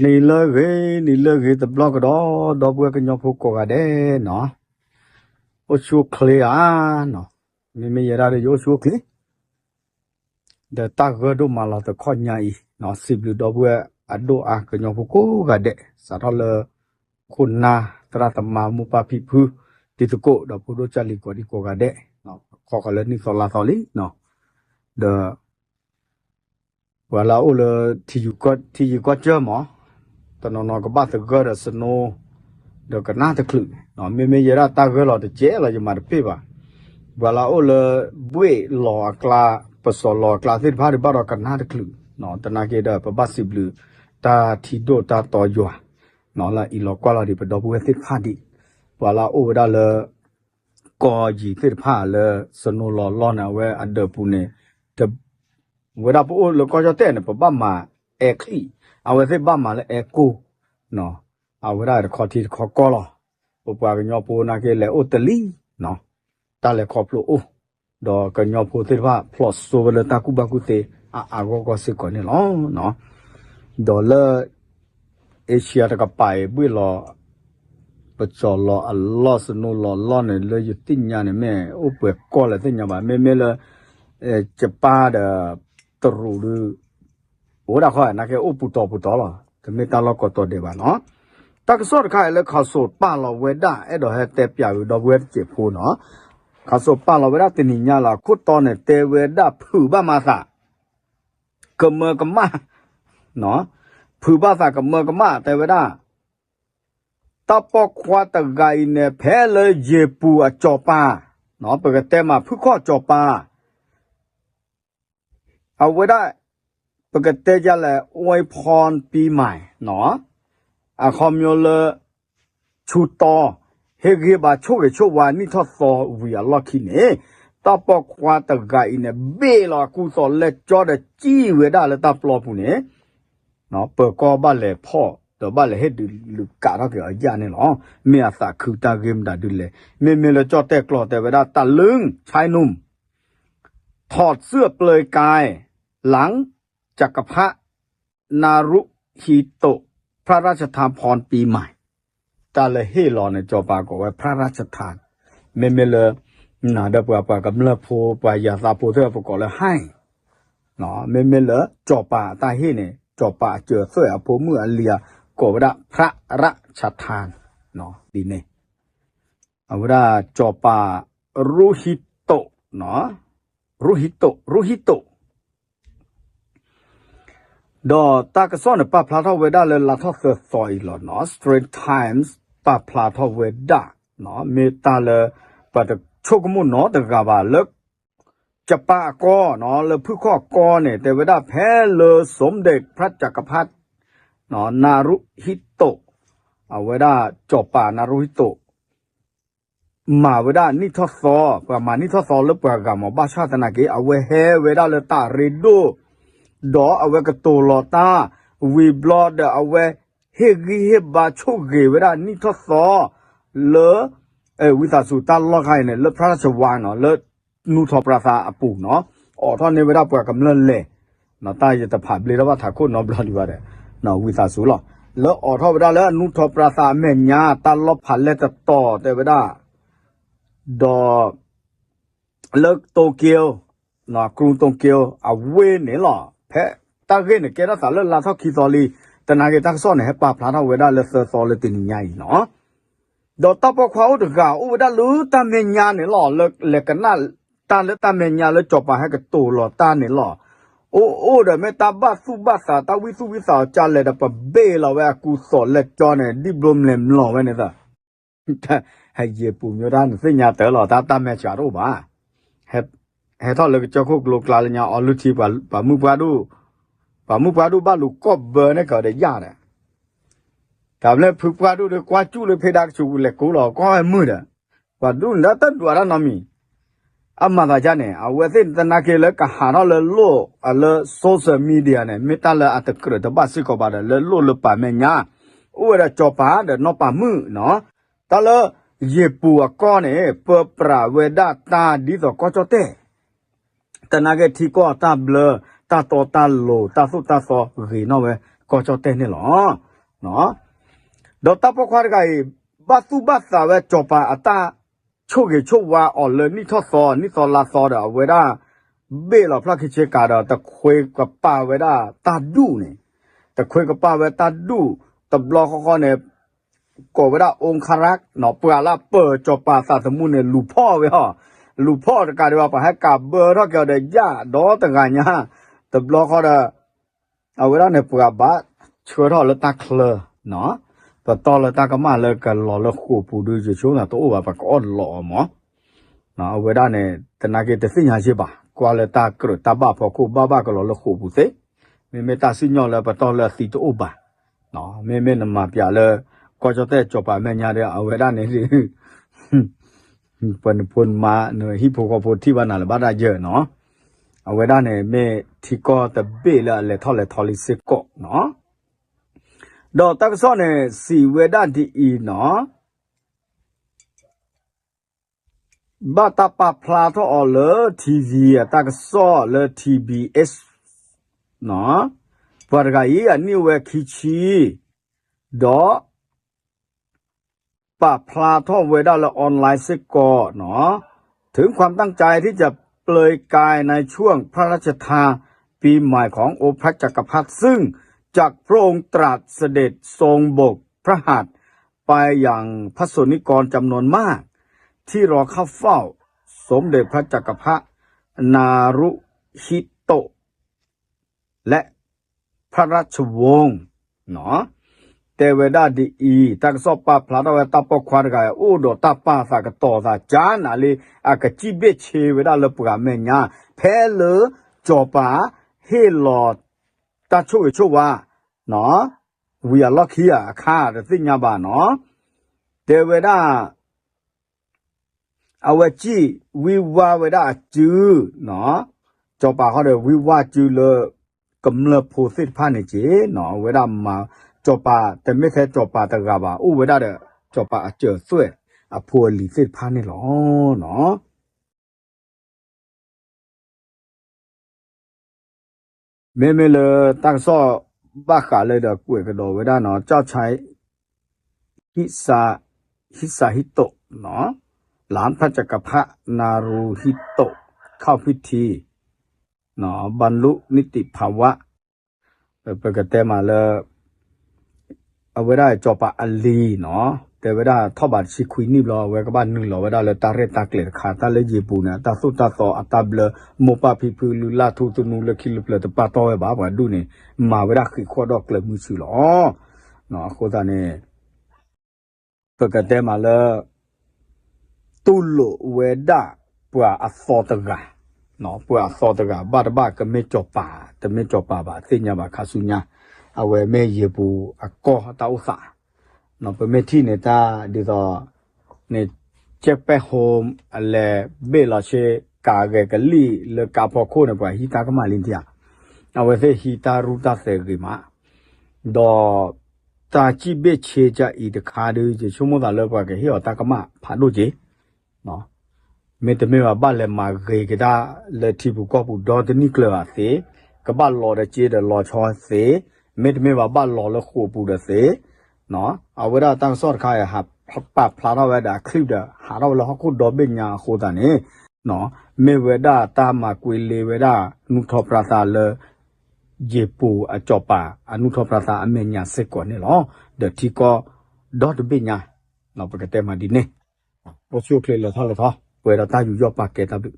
နံၤလၢအဂ့ၤ နံၤလၢအဂ့ၤတဘျီကဒီး ဒီပုၢ်ဝဲၢ်ကညီဖိကိးဂၤဒဲးနီၤ, အိၣ်ဆူၣ်အိၣ်ချ့ဧါနီၤ, မ့မ့ၢ်ယဲဒၣ်ဒီးယအိၣ်ဆူၣ်အိၣ်ချ့ ဒီးတၢ်ဂၢၢ်ဒိၣ်မးလီၤတခီညါအံၤနီၤ, စံးဘျုးဒီပုၢ်ဝဲၢ်အဒိၣ်အါကညီဖိကိးဂၤဒဲး စးထီၣ်လၢ ခိၣ်နၢ် သရၣ်သမါ မိၢ်ပၢ်ဖံဖု တံၤသကိး ဒီးဖိဒိၣ်ကၢ်လံၤကိးဒံကိးဂၤဒဲး, ခီဃီၤလၢနံၣ်သီလါသီလံနီၤ, ဒီး ပှၤလၢအအိၣ်လၢ ထံယံၤကီၢ်စၢၢ်မး, တနီၤနီၤကဘၣ်သဂၢၢ်ဒီး snow ဒီးကနၣ်တချုး, မ့မ့ၢ်ယဲဒၣ်တၢ်ဂၢၢ်လီၤတကဲးလီၤ ယမၤတပ့ၢ်ဘၣ်. ပှၤလၢအအိၣ်လၢ ဘှ့ၣ်လီၤအကျါ ပစီၤလီၤအကျါသ့ၣ်တဖၣ်ဒံးဘၣ်ဒီးကနၣ်တချုး, သနာ်က့ဒီး ပဘၣ်စံးဘျုးတၢ်ထံဒိၣ်တၢ်တီယွၤ လၢအအံးလီၤကွၢ်လီၤဒံးပဒီပုၢ်ဝဲၢ်သ့ၣ်တဖၣ်ဒံး, ပှၤလၢအအိၣ်ဝဲဒၣ်လၢ ကီၢ်ယံၤသ့ၣ်တဖၣ်လၢ snow လီၤလီၢ်န့ၣ် အဝဲအဒၢးပူၤန့ၣ် ဝဲဒၣ်ပအိၣ်လၢကီၢ်ကၠီၣ်တဲၣ်န့ၣ် ပဘၣ်မၤအဲချံၣ်, အဝဲသ့ၣ်ဘၣ်မၤလၢအဲကိၢ်, အဝဲဒၣ်တခီထံတခီကီၢ်လီၤ. ပပှၤကညီဖိနာ်က့လဲၤအိၣ်တလံၤ, တၢ်လဲၤခီဖျိအိၣ်, ဒီးကညီဖိသ့ၣ်တဖၣ်ဖျိးစိဝဲလၢတၢ်ကူၣ်ဘၣ်ကူၣ်သ့အါအါဂီၢ်ဂီၢ်စ့ၢ်ကီးန့ၣ်လီၤ. ဒီးလၢ Asia တကပၤအံၤ ဘှ့ၣ်လီၤ ပစီၤလီၤအလီၢ် snow လီၤလီၢ်န့ၣ် လၢယသ့ၣ်ညါန့ၣ် မ့ၢ်အိၣ်ပှဲၤကီၢ်လဲၣ်သ့ၣ်ညါဘၣ်. မ့မ့ၢ်လၢ ယပၢၢ်ဒီး တရူးဒုး အိၣ်ဝဲဒၣ်ခီ နာ်က့အိၣ်ပူၤတီၤပူၤတီၤလီၤ. တမ့ၢ်တၢ်လီၢ်ကိးတီၤဒဲးဘၣ်နီၤ. တၢ်ကစီၣ်တခါအံၤလၢ ခးစိးပာ်လီၤဝဲဒၣ် အဲၣ်ဒိးဟဲတဲပၠးဝံၤဒီပုၢ်ဝဲၢ်တစဲးဖိနီၤ. ခးစိးပာ်လီၤဝဲဒၣ်တနံၤညါလီၤ အခိၣ်တီန့ၣ် တဲဝဲဒၣ်ဖုးဘၣ်မၤသး ကမၢကမၣ်, ဖုးဘၣ်သးကမၢကမၣ် တဲဝဲဒၣ် တၢ်ပိာ်ခွါတဂၤအံၤန့ၣ် ဖဲလၢယ့ၤပူၤအစီၤပၤ, ပကတဲမးဖုၣ်ခီၣ်စီၤပၤ အဝဲဒၣ် ပကတဲယလဲၣ် အွဲဖီပံမၤ အခီပညီလၢ ဆူတီ ဟ့ၣ်ဂံၢ်ဘါဆိၣ်ဂ့ၤဆိၣ်ဝါနံၣ်ထီၣ်သီဝံၤအလီၢ်ခံန့ၣ် တၢ်ပိာ်ခွါတဂၤအံၤန့ၣ် ဘ့ၣ်လီၤအကူအသိးလဲၤကၠီဒီးစံၣ်ဝဲဒၣ်လၢတၢ်ပျီပူၤန့ၣ် ပၢၤကီၢ်ဘၣ်လဲၤဖီၣ် ဒီးဘၣ်လဲၤဟ့ၣ်ဒုးလုးကးထီၣ်က့ၤအီၤယၣ်န့ၣ်လီၤ. မ့ၢ်အသးခုတၢ်ဂ့ၢ်မတၤဒုလဲၣ်. မ့မ့ၢ်လၢကၠီၣ်တဲၣ်ကျိာ်တဲဝဲဒၣ် တၢ်လၢ ชายหนุ่ม ถอดเสื้อเปลือยกาย หลังจักรพรรดิ นารุฮิโตะ พระราชทานพรปีใหม่ တၢ်လၢဟ့ၣ်လီၤန့ၣ် စီၤပၤကိးဝဲ พระราชทาน မ့မ့ၢ်လၢ နၤဒီးပှၤပှၤကမျၢၢ်ဖိ ပှၤယၤသးဖိသ့ၣ် ပကိးလၢဟဲ မ့မ့ၢ်လၢစီၤပၤအတၢ်ဟ့ၣ်န့ၣ် စီၤပၤအစၢၤသွဲၣ်အဖိမုၣ်အလံၤ ကိးဝဲဒၣ် พระราชทาน ဒ်န့ၣ် အဝဲဒၣ်စီၤပၤ ရူဟံတိး ရူဟံတိး ရူဟံတိး ဒီးတၢ်ကစီၣ်န့ၣ် ပာ်ဖျါထီၣ်ဝဲဒၣ်လၢလါထီၣ်သၢသီအံၤလီၤနီၤ. Straits Times ပာ်ဖျါထီၣ်ဝဲဒၣ် မ့ၢ်တၢ်လၢ ပှၤတဆိကမိၣ်နီတဂၤဘၣ်လၢ စီၤပၤအကီၢ်နီၤ လၢဖုၣ်ခီၣ်ကီၢ်န့ၣ် တဲဝဲဒၣ်ဖဲလၢ สมเด็จพระจักรพรรดิ นารุฮิโตะ အဝဲဒၣ်စီၤပၤ นารุฮิโตะ မၤဝဲဒၣ်နံၣ်ထီၣ်သီ, ပှၤမၤနံၣ်ထီၣ်သီလၢပှၤဂၤမ့ၢ်ဘၣ်ဆၣ်သနာ်က့ အဝဲဟဲဝဲဒၣ်လၢတၢ်ရ့ဒိၣ်, ဒီးအဝဲကတိၤလီၤတၢ်, ဝံၤဘျီဒီးအဝဲဟ့ၣ်ဂံၢ်ဟ့ၣ်ဘါဆိၣ်ဂ့ၤဝဲဒၣ်နံၣ်ထီၣ်သီ လၢ ဝံသးစူၤတၢ်လီၢ်ခါအံၤန့ၣ် လၢ พระราชวัง နီၤ လၢ နူထီပြသာ အပူၤနီၤ, အိးထီၣ်န့ၢ်ဝဲဒၣ်ပှၤကမျၢၢ်လဲၤ, တၢ်ယတဖးဘျ့ထီၣ်ဘၣ်ထးခိၣ်နီတဘျီဒံးဘၣ်ဒီး ဝံသးစူၤလီၤ. လၢအိးထီၣ်ဝဲဒၣ်လၢနူထီပြသာအမဲာ်ညါ တၢ်လီၢ်ဖးလဲၢ်တတီၤတဲဝဲဒၣ်, ဒီး လၢ Tokyo, ကရူၢ် Tokyo အဝ့ၢ်န့ၣ်လီၤ. ဖဲတၢ်ဂ့ၢ်န့ၣ်ကဲထီၣ်သးလၢလါထီၣ်ခံသီလံ, သနာ်က့တၢ်ကစီၣ်န့ၣ် ဟဲပာ်ဖျါထီၣ်ဝဲဒၣ်လၢသၢသီလၢတနံၤညါအံၤနီၤ. ဒီးတၢ်ပိာ်ခွါအိၣ်တဂၤ အိၣ်ဝဲဒၣ်လၢတၢ်မဲာ်ညါန့ၣ်လီၤ. လၢလဲၤကနၣ်တၢ်လၢတၢ်မဲာ်ညါလၢစီၤပၤဟဲကတိၤလီၤတၢ်န့ၣ်လီၤ. အိၣ်အိၣ်ဒီးမ့ၢ်တၢ်ဘၣ်သူၣ်ဘၣ်သး တၢ်ဝံသူၣ်ဝံသးအီၤကလဲာ်ဒီး ပဘ့ၣ်လီၤဝဲအကူသိးလဲၤကၠီန့ၣ် ဒံၣ်ဘျိမဲာ်မျီၤဝဲန့ၣ်သၢ ဟဲယံာ်ပူၤမ့ၢ်ဝဲဒၣ် နသ့ၣ်ညါတၢ်လီၤ တၢ်တၢ်မဲာ်ဆှးတအိၣ်ဘၣ်. ဟဲထီၣ်လၢကစၢၢ်ခိၣ်ကျိကျါလၢညါ အီၤလုၢ်ထံ ပှၤမုၣ်ပှၢ်ဒိၣ်, ပှၤမုၣ်ပှၢ်ဒိၣ်ဘၣ်လူၤကိးဘၢန့ၢ်ကဒီးယၢ်ဒီး, တၢ်ဘျဲၣ်ဖုပှၢ်ဒိၣ်ဒီးကွၢ်စူၣ်လၢဖဲဒါကဆူးပူၤလဲၤကိးလီၤ ကွၢ်ဝဲမုာ်ဒီး, ပှၤဒိၣ်န့ၣ်ဒီးတဒွးတၢ်နီတမံၤ အမၤသးဒ်န့ၣ် အဝဲသ့ၣ်သနာ်က့လၢကဟးထီၣ်လၢလိၣ် လၢ social media န့ၣ် မ့ၢ်တၢ်လၢအတကြၢးတဘၣ်စ့ၢ်ကီးဘၣ်ဒီး လၢလိၣ်လၢပာ်မဲာ်ညါ အိၣ်ဝဲဒီးစီၤပၤဒီးနီၢ်ပၤမုၣ်နီၤ, တၢ်လၢယ့ၤပူၤအကီၢ်န့ၣ် ပၢပြးဝဲဒၣ်တၢ်ဒ်သိးကီၢ်ကၠီၣ်တဲၣ် သနာ်က့ထံကီၢ်တၢ်ဘျၢ တၢ်တီတၢ်လိၤ တၢ်သိၣ်တၢ်သီဂ့ၤနီၣ်ဝဲကီၢ်ကၠီၣ်တဲၣ်န့ၣ်လီၤ. ဒီးတၢ်ပိာ်ခွါတဂၤအံၤ ဘၣ်သူၣ်ဘၣ်သးဝဲစီၤပၤအတၢ်ဆိၣ်ဂ့ၤဆိၣ်ဝါအီၤလၢနံၣ်ထီၣ်သီ နံၣ်သီလါသီဒီး အဝဲဒၣ် ဘ့ၣ်လီၤဖျီၣ်ခံဆ့ကၤဒီး တခွ့ကပာ်ဝဲဒၣ်တၢ်ဒူၣ်န့ၣ်, တခွ့ကပာ်ဝဲတၢ်ဒူၣ် တဘျီဃီဃီန့ၣ် ကိးဝဲဒၣ် အူခရၣ် ပှၤလၢအပၢၤစီၤပၤသးသမူန့ၣ် လူၤဖီၣ်ဝဲဟီ, လူၤဖီၣ်တကးဒံးဘၣ် ပှၤဟဲကးဘၢထီၣ်က့ၤအီၤဒီးယၣ်ဒီတဂၤညါ, တဘျီဃီဒီး အဝဲဒၣ်န့ၣ် ပှၤဘၣ်ဆှၢထီၣ်လၢတၢ်ချၢ, ပတီၢ်လၢတၢ်ကမၣ်လၢကလီၤလၢဃိာ်ပူၤဒုး ယဆိကမိၣ်တအိၣ်ဘၣ် ပှၤကအီၣ်လီၤအီၤမး, အဝဲဒၣ်န့ၣ် သနာ်က့တသ့ၣ်ညါစ့ၢ်ဘၣ် ကွၢ်လၢတၢ်ကြၢးတၢ်ဘၣ်ဖီခိၣ် ဘၣ်ဘၣ်ကလီၤလၢဃိာ်ပူၤသ့, မ့မ့ၢ်တၢ်စံၣ်ညီၣ်လၢပတီၢ်လၢအသံတအိၣ်ဘၣ်, မ့မ့ၢ်နမၤပၠးလၢ ကီၢ်ကၠီၣ်တဲၣ်စီၤပၤမဲာ်ညါဒီး အဝဲဒၣ်န့ၣ် ပှၤနဖိနမါ နဟံၣ်ဖိဃီဖိထံၣ်ဘၣ်နၤလၢၤဘၣ်တၢ်ယၢၢ်နီၤ, အဝဲဒၣ်န့ၣ်မ့ၢ်ထံကီၢ်တဘ့ၣ်လၢအလဲၤထီၣ်လဲၤထီလံစ့ၢ်ကီးနီၤ, ဒီးတၢ်ကစီၣ်န့ၣ် စံးဝဲဒၣ်ဒ်အံၤနီၤ, ဘၣ်တၢ်ပာ်ဖျါထီၣ်အီၤလၢ ထံၣ်ဝံၤ အတၢ်ကစီၣ်လၢ ထံၣ်ဝံၤ ပှၤတဂၤအံၤ အနံၣ်အိၣ်ဝဲခံဆံ, ဒီး ပာ်ဖျါထီၣ်ဝဲဒၣ်လၢ online စ့ၢ်ကီးနီၤ, ถึงความตั้งใจที่จะเปลือยกายในช่วงพระราชทานปีใหม่ขององค์พระจักรพรรดิ ซึ่งจากพระองค์ตรัสเสด็จทรงโบกพระหัตถ์ไปยังพระสงฆ์นิกรจำนวนมาก ที่รอเข้าเฝ้าสมเด็จพระจักรพรรดินารุฮิโตะ และพระราชวงศ์ တဲဝဲဒၣ်ဒ်အံၤ, တၢ်ကစီၣ်ပာ်ဖျါထီၣ်ဝဲတၢ်ပိာ်ခွါတဂၤ အိၣ်ဒီးတၢ်ပာ်သးကတီၤသးကၢနၤလံ, အကစံၣ်ဘ့ၣ်ဆ့ဝဲဒၣ်လၢပှၤမဲာ်ညါ ဖဲလၢစီၤပၤဟ့ၣ်လီၤတၢ်ဆိၣ်ဂ့ၤဆိၣ်ဝါ ဝံၤအလီၢ်ခံအခါ တသ့ၣ်ညါဘၣ်နီၤ, တဲဝဲဒၣ် အဝဲစံၣ်ဝံဝါဝဲဒၣ်အစု, စီၤပၤဃီဒီးဝံဝါစုလၢ ကမျၢၢ်ဖိသ့ၣ်တဖၣ်န့ၣ်က့ၤနီၤ, အဝဲဒၣ်မၤ စီၤပၤ တမ့ၢ်ထဲစီၤပၤတဂၤဘၣ် အိၣ်ဝဲဒၣ်ဒီး စီၤပၤအစၢၤသွဲၣ် အဖိအလံၤသ့ၣ်တဖၣ်န့ၣ်လီၤ. မ့မ့ၢ်လၢတၢ်ကစီၣ်ဘၣ်ဃးလၢဒီးကွဲးကဒီးဝဲဒၣ်နီၤ, เจ้าชาย ฮิซาฮิโตะ หลานพระจักรพรรดินารูฮิโตะ เข้าพิธีบรรลุนิติภาวะ ပကတဲမးလၢ အဝဲဒၣ်စီၤပၤအလံၤနီၤ, တဲဝဲဒၣ်ထီၣ်ဘးတဆံခွံနံၣ်ဘျီ အဝဲကဘၣ်နုာ်လီၤဝဲဒၣ်လၢတၢ်ရဲၣ်တၢ်ကျဲၤတခါ, တၢ်လၢယံၤပူၤန့ၣ် အတၢ်သိၣ်တၢ်သီအတၢ်ဘျၢ မိၢ်ပၢ်ဖံဖုလုၢ်လၢ်ထူသနူလၢခံလၢပျၢၤတပာ်တီၢ်ဝဲဘၣ်, ပှၤဒူၣ်န့ၣ် မၤဝဲဒၣ်ဃံးဃီၣ်ဒီးကျၢၤမုဆူလီၤ. အဃိသတးန့ၣ် ပကတဲမးလၢ တူၢ်လိာ်ဝဲဒၣ်ပှၤအသီတဂၤ, ပှၤအသီတဂၤ ဘၣ်တဘၣ်ကမ့ၢ်စီၤပၤ, တမ့ၢ်စီၤပၤဘၣ် သ့ၣ်ညါဘၣ်ခါဆူညါ, အဝဲမ့ၢ်ယံၤပူၤအကီၢ်တၢ်အိၣ်သး, ပမ့ၢ်ထံၣ်န့ၣ်တၢ်ဒ်သိး န့ၣ် ကဲပဲၢ်ဟိ အလဲၤဘ့ၣ်လီၤဆ့ ကးဂဲၤကလံၣ်လၢကါဖီခိၣ်န့ၣ် ပှၤဟံးတၢ်ကမၣ်လံထံဧါ, အဝဲသ့ၣ်ဟံးတၢ်ရူၢ်တၢ်သဲးဂ့ၤမး, ဒီး တၢ်စံၣ်ဘ့ၣ်ဆ့ကအံၤတခါဒီး ယဆိကမိၣ်သးလၢပှၤကဟ့ၣ်အီၤတၢ်ကမၣ်ဖးဒိၣ်က့ၤ မ့တမ့ၢ်ဘၣ်ဘၣ်လဲၤမၤဂ့ၤကဒါလၢထံပူၤကီၢ်ပူၤဒီတနံၣ်ကျၢၤဘၣ်သ့, ကဘၣ်လီၤဒီးစ့ဒီးလီၤဆီသ့, မ့တမ့ၢ်ဘၣ်ဘၣ်လီၤလၢဃိာ်ပူၤဒီးသ့, အဝဲဒၣ်တၢ်ကစီၣ်တခါအံၤ ပာ်ဖျါထီၣ်ဝဲဒီးအချံၣ်ဒီး ဟးထီၣ်ဝဲလၢဟီၣ်ခိၣ်ဒီဘ့ၣ်ညါအဃိသတးန့ၣ်, မ့ၢ်ဝဲဒၣ်တၢ်မၤကွံာ်လ့ဝဲဒၣ် နူၢ်ထီၣ်ပြါသးလၢ ယံၤပူၤအစီၤပၤ အနူၢ်ထီၣ်ပြါသးအမဲာ်ညါစ့ၢ်ကီးန့ၣ်လီၤ. ဒီးထံကီၢ်ဒီတဘ့ၣ်ညါ ပကတဲမးဒ်န့ၣ်, အိၣ်ဆူၣ်အိၣ်ချ့လၢထီၣ်လၢထီ ပှဲၤဒီးတၢ်ယူးယီၣ်ပာ်ကဲတၢ်ဘျုး